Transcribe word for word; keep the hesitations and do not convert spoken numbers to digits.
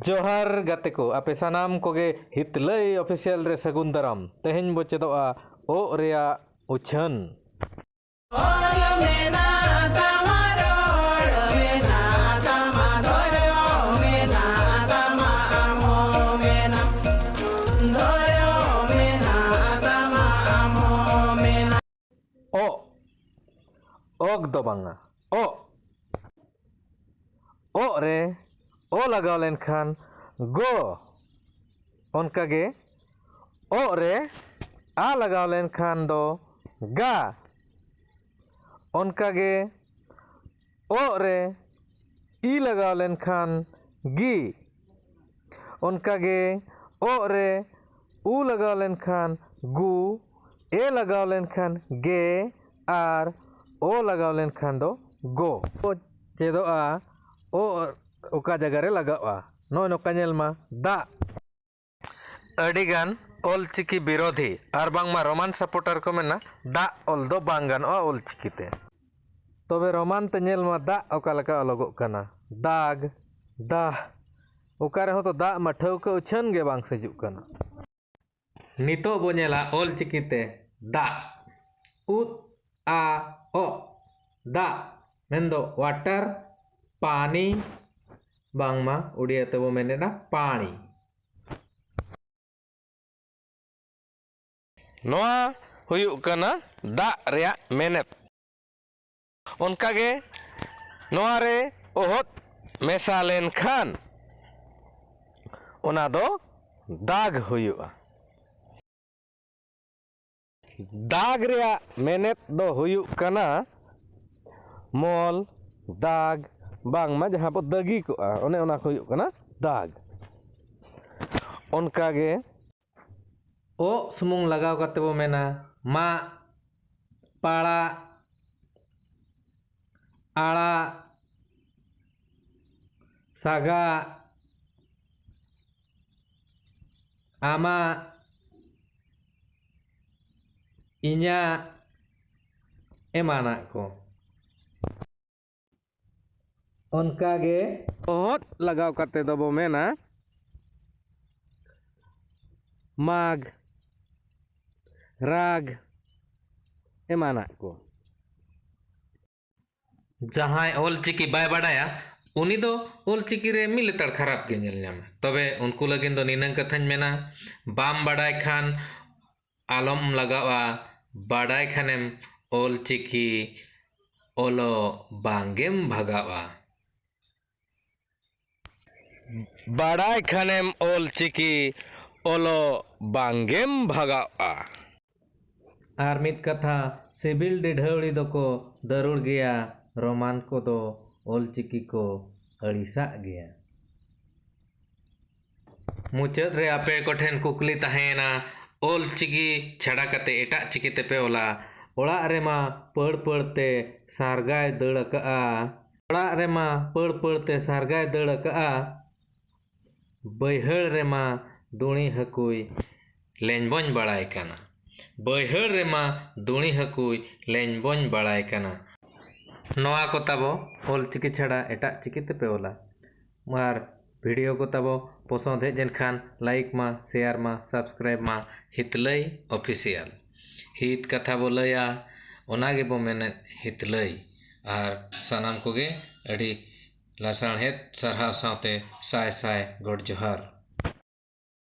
ᱡᱚᱦᱟᱨ ᱜᱟᱛᱮ ᱠᱚ, ᱟᱯᱮ ᱥᱟᱱᱟᱢ ᱠᱚᱜᱮ ᱦᱤᱛᱞᱟᱹᱭ ᱚᱯᱷᱤᱥᱤᱭᱟᱞ ᱨᱮ ᱥᱟᱹᱜᱩᱱ ᱫᱟᱨᱟᱢ᱾ ᱛᱮᱦᱮᱧ ᱵᱚ ᱪᱮᱫᱚᱜᱼᱟ ᱳᱜ ᱨᱮᱭᱟᱜ ᱩᱪᱷᱟᱹᱱ᱾ ᱳᱜ, ᱳᱜ ᱫᱚ ᱵᱟᱝᱟ, ᱳᱜ᱾ ᱳᱜ ᱨᱮ ᱳ ᱞᱟᱜᱟᱣ ᱞᱮᱱᱠᱷᱟᱱ ᱜᱳ᱾ ᱚᱱᱠᱟᱜᱮ ᱳᱜ ᱨᱮ ᱟ ᱞᱟᱜᱟᱣ ᱞᱮᱱᱠᱷᱟᱱ ᱫᱚ ᱜᱟ᱾ ᱚᱱᱠᱟᱜᱮ ᱳᱜ ᱨᱮ ᱤ ᱞᱟᱜᱟᱣ ᱞᱮᱱᱠᱷᱟᱱ ᱜᱤ᱾ ᱚᱱᱠᱟᱜᱮ ᱳᱜ ᱨᱮ ᱩ ᱞᱟᱜᱟᱣ ᱞᱮᱱᱠᱷᱟᱱ ᱜᱩ, ᱮ ᱞᱟᱜᱟᱣ ᱞᱮᱱᱠᱷᱟᱱ ᱜᱮ ᱟᱨ ᱳ ᱞᱟᱜᱟᱣ ᱞᱮᱱᱠᱷᱟᱱ ᱫᱚ ᱜᱳ᱾ ᱠᱚ ᱪᱮᱫᱚᱜᱼᱟ ᱳᱜ ᱚᱠᱟ ᱡᱟᱭᱜᱟ ᱨᱮ ᱞᱟᱜᱟᱜᱼᱟ᱾ ᱱᱚᱜᱼᱚᱭ ᱱᱚᱝᱠᱟ ᱧᱮᱞ ᱢᱟ, ᱫᱟᱜ᱾ ᱟᱹᱰᱤᱜᱟᱱ ᱚᱞᱪᱤᱠᱤ ᱵᱤᱨᱳᱫᱷᱤ ᱟᱨ ᱵᱟᱝᱢᱟ ᱨᱳᱢᱟᱱ ᱥᱟᱯᱳᱨᱴᱟᱨ ᱠᱚ ᱢᱮᱱᱟ, ᱫᱟᱜ ᱚᱞ ᱫᱚ ᱵᱟᱝ ᱜᱟᱱᱚᱜᱼᱟ ᱚᱞᱪᱤᱠᱤ ᱛᱮ᱾ ᱛᱚᱵᱮ ᱨᱳᱢᱟᱱ ᱛᱮ ᱧᱮᱞ ᱢᱟ, ᱫᱟᱜ ᱚᱠᱟ ᱞᱮᱠᱟ ᱚᱞᱚᱜᱚᱜ ᱠᱟᱱᱟ? ᱫᱟᱜᱽ, ᱫᱟᱦ᱾ ᱚᱠᱟ ᱨᱮᱦᱚᱸ ᱛᱚ ᱫᱟᱜ ᱢᱟ ᱴᱷᱟᱹᱣᱠᱟᱹ ᱩᱪᱷᱟᱹᱱ ᱜᱮ ᱵᱟᱝ ᱥᱮᱡᱩᱜ ᱠᱟᱱᱟ᱾ ᱱᱤᱛᱚᱜ ᱵᱚ ᱧᱮᱞᱟ ᱚᱞᱪᱤᱠᱤ ᱛᱮ ᱫᱟᱜ᱾ ᱩᱫ, ᱟ, ᱚᱜ, ᱫᱟᱜ ᱢᱮᱱᱫᱚ ᱣᱟᱴᱟᱨ, ᱯᱟᱱᱤ, ᱵᱟᱝᱢᱟ ᱩᱰᱤᱭᱟ ᱛᱮᱵᱚ ᱢᱮᱱᱮᱫᱟ ᱯᱟᱬᱤ᱾ ᱱᱚᱣᱟ ᱦᱩᱭᱩᱜ ᱠᱟᱱᱟ ᱫᱟᱜ ᱨᱮᱭᱟᱜ ᱢᱮᱱᱮᱛ᱾ ᱚᱱᱠᱟᱜᱮ ᱱᱚᱣᱟ ᱨᱮ ᱚᱦᱚᱫ ᱢᱮᱥᱟ ᱞᱮᱱᱠᱷᱟᱱ ᱚᱱᱟ ᱫᱚ ᱫᱟᱜᱽ ᱦᱩᱭᱩᱜᱼᱟ᱾ ᱫᱟᱜᱽ ᱨᱮᱭᱟᱜ ᱢᱮᱱᱮᱛ ᱫᱚ ᱦᱩᱭᱩᱜ ᱠᱟᱱᱟ ᱢᱚᱞ, ᱫᱟᱜᱽ, ᱵᱟᱝᱢᱟ ᱡᱟᱦᱟᱸ ᱵᱚ ᱫᱟᱹᱜᱤ ᱠᱚᱜᱼᱟ, ᱚᱱᱮ ᱚᱱᱟ ᱠᱚ ᱦᱩᱭᱩᱜ ᱠᱟᱱᱟ ᱫᱟᱜᱽ᱾ ᱚᱱᱠᱟᱜᱮ ᱚᱜ ᱥᱩᱢᱩᱝ ᱞᱟᱜᱟᱣ ᱠᱟᱛᱮ ᱵᱚ ᱢᱮᱱᱟ ᱢᱟᱜ, ᱯᱟᱲᱟᱜ, ᱟᱲᱟᱜ, ᱥᱟᱜᱟᱜ, ᱟᱢᱟᱜ, ᱤᱧᱟᱹᱜ, ᱮᱢᱟᱱᱟᱜ ᱠᱚ᱾ ᱚᱱᱠᱟᱜᱮ ᱚᱦᱚᱫ ᱞᱟᱜᱟᱣ ᱠᱟᱛᱮ ᱫᱚᱵᱚ ᱢᱮᱱᱟ ᱢᱟᱜᱽ, ᱨᱟᱜᱽ, ᱮᱢᱟᱱᱟᱜ ᱠᱚ᱾ ᱡᱟᱦᱟᱸᱭ ᱚᱞ ᱪᱤᱠᱤ ᱵᱟᱭ ᱵᱟᱰᱟᱭᱟ, ᱩᱱᱤ ᱫᱚ ᱚᱞ ᱪᱤᱠᱤ ᱨᱮ ᱢᱤᱫ ᱞᱮᱛᱟᱲ ᱠᱷᱟᱨᱟᱯ ᱜᱮ ᱧᱮᱞ ᱧᱟᱢᱟ᱾ ᱛᱚᱵᱮ ᱩᱱᱠᱩ ᱞᱟᱹᱜᱤᱫ ᱫᱚ ᱱᱤᱱᱟᱹᱝ ᱠᱟᱛᱷᱟᱧ ᱢᱮᱱᱟ, ᱵᱟᱢ ᱵᱟᱰᱟᱭ ᱠᱷᱟᱱ ᱟᱞᱚᱢ ᱞᱟᱜᱟᱣᱟ, ᱵᱟᱰᱟᱭ ᱠᱷᱟᱱᱮᱢ ᱚᱞ ᱪᱤᱠᱤ ᱚᱞᱚᱜ ᱵᱟᱝᱜᱮᱢ ᱵᱷᱟᱜᱟᱣᱟ᱾ ᱵᱟᱰᱟᱭ ᱠᱷᱟᱱᱮᱢ ᱚᱞ ᱪᱤᱠᱤ ᱚᱞᱚᱜ ᱵᱟᱝᱜᱮᱢ ᱵᱷᱟᱜᱟᱣᱟ᱾ ᱟᱨ ᱢᱤᱫ ᱠᱟᱛᱷᱟ, ᱥᱤᱵᱤᱞ ᱰᱤᱰᱷᱟᱹᱣᱲᱤ ᱫᱚᱠᱚ ᱫᱟᱹᱨᱩᱲ ᱜᱮᱭᱟ, ᱨᱳᱢᱟᱱ ᱠᱚᱫᱚ ᱚᱞ ᱪᱤᱠᱤ ᱠᱚ ᱟᱹᱲᱤᱥᱟᱜ ᱜᱮᱭᱟ᱾ ᱢᱩᱪᱟᱹᱫ ᱨᱮ ᱟᱯᱮ ᱠᱚᱴᱷᱮᱱ ᱠᱩᱠᱞᱤ ᱛᱟᱦᱮᱸᱭᱮᱱᱟ, ᱚᱞ ᱪᱤᱠᱤ ᱪᱷᱟᱰᱟ ᱠᱟᱛᱮ ᱮᱴᱟᱜ ᱪᱤᱠᱤ ᱛᱮᱯᱮ ᱚᱞᱟ? ᱚᱲᱟᱜ ᱨᱮᱢᱟ ᱯᱟᱹᱲ ᱯᱟᱹᱲ ᱛᱮ ᱥᱟᱨᱜᱟᱭ ᱫᱟᱹᱲ ᱟᱠᱟᱜᱼᱟ᱾ ᱚᱲᱟᱜ ᱨᱮᱢᱟ ᱯᱟᱹᱲ ᱯᱟᱹᱲ ᱛᱮ ᱥᱟᱨᱜᱟᱭ ᱫᱟᱹᱲ ᱟᱠᱟᱜᱼᱟ᱾ ᱵᱟᱹᱭᱦᱟᱹᱲ ᱨᱮᱢᱟ ᱫᱩᱬᱤ ᱦᱟᱹᱠᱩᱭ ᱞᱮᱧᱵᱚᱧ ᱵᱟᱲᱟᱭ ᱠᱟᱱᱟ᱾ ᱵᱟᱹᱭᱦᱟᱹᱲ ᱨᱮᱢᱟ ᱫᱩᱬᱤ ᱦᱟᱹᱠᱩᱭ ᱞᱮᱧᱵᱚᱧ ᱵᱟᱲᱟᱭ ᱠᱟᱱᱟ᱾ ᱱᱚᱣᱟ ᱠᱚ ᱛᱟᱵᱚ ᱚᱞ ᱪᱤᱠᱤ ᱪᱷᱟᱲᱟ ᱮᱴᱟᱜ ᱪᱤᱠᱤ ᱛᱮᱯᱮ ᱚᱞᱟ᱾ ᱟᱨ video ᱠᱚ ᱛᱟᱵᱚ ᱯᱚᱥᱚᱸᱫ ᱦᱮᱡ ᱮᱱ ᱠᱷᱟᱱ like ᱢᱟ, share ᱢᱟ, subscribe ᱢᱟ ᱦᱤᱛᱞᱟᱹᱭ Official᱾ ᱦᱤᱛ ᱠᱟᱛᱷᱟ ᱵᱚ ᱞᱟᱹᱭᱟ, ᱚᱱᱟ ᱜᱮᱵᱚ ᱢᱮᱱᱮᱫ ᱦᱤᱛᱞᱟᱹᱭ᱾ ᱟᱨ ᱥᱟᱱᱟᱢ ᱠᱚᱜᱮ ᱟᱹᱰᱤ ᱞᱟᱥᱟᱬᱦᱮᱫ ᱥᱟᱨᱦᱟᱣ ᱥᱟᱶᱛᱮ ᱥᱟᱭ ᱥᱟᱭ ᱜᱚᱰ ᱡᱚᱦᱟᱨ᱾